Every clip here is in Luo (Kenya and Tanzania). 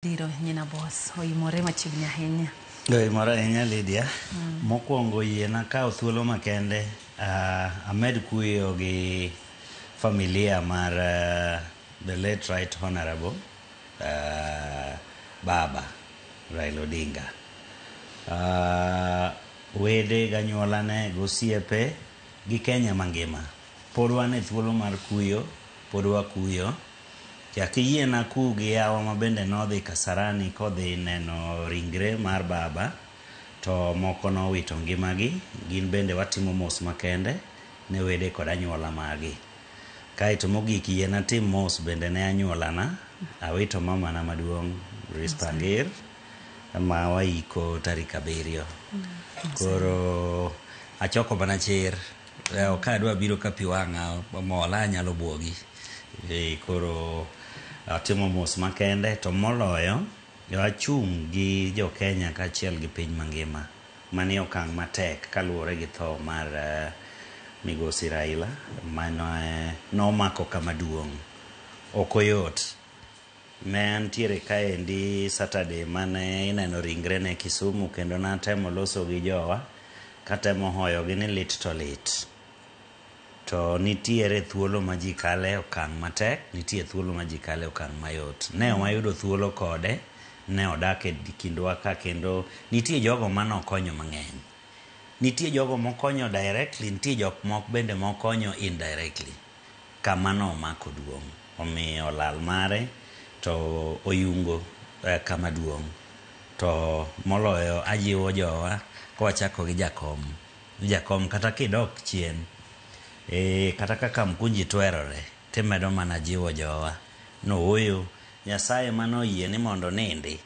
Diro nyina boss oimore machiegni ahinya. Oimore ahinya Lydia. Mokwongo yiena kawo thuolo makende amed kuyo gi familia mar the late right honorable Baba Raila Odinga. Wede ganyuolane gosiepe gi Kenya mangima. Pod wan e thuolo mar kuyo, pod wakuyo. Chak iyiena ku gi yawa ma bende nodhi Kasarani kodhi neno ringre mar baba to moko nowito ngimagi, gin bende watimo mos makende ne wede kod anyuola margi. Kaeto mogik yiena tim mos bende ne anyuolana, awito mamana maduong' Rispa Ngir ma waiko tarik 7. Koro achoko mana chir, ok adwa biro ka pi wang'a mola anyalo buogi. Koro atimo mos makende to moloyo achung' gi jo Kenya kaachiel gi piny mangima manie okang' matek kaluwore gi tho mar migosi Raila mane nomako kama duong'. Ok oyot. Ne antiere kaendi Saturday mane ineno ringre ne Kisumu kendo natemo loso gi jowa katemo hoyogi ni lit to lit. To nitiere thuolo ma ji kale okang' matek, nitie thuolo ma ji kale okang' mayot. Ne wayudo thuolo kode, ne odak e kindwa ka kendo nitie jogo manokonyo mang'eny. Nitie jogo mokonyo directly, nitie jok moko bende mokonyo indirectly. Kama nomako duong'. Omiyo lal mare to oyungo kama duong'. To moloyo ajiwo jowa kwachako gi jakom. Jakom kata kidok chien, kata kaka Mkunji twerore, timedo mana jiwo jowa. No ooyo, Nyasaye manoyie ni mondo nindi,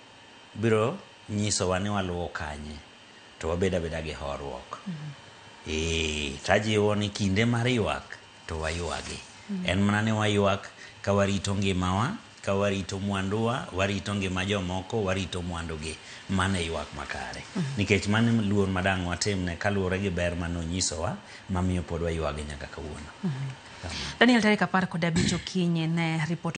biro nyisowa ni waluwo kanye. To wabed abeda gi horuok. Tajiwo ni kinde mar ywak to waywagi. En mana ni waywak ka warito ngimawa, ka warito mwanduwa, warito ngima jomoko, warito mwandugi. Mano e ywak makare. Nikech mano e luor madang' watimne kaluwore gi ber manonyisowa mamiyo pod waywage nyaka kawuono. Daniel tarik 15 okinyi ne ripot.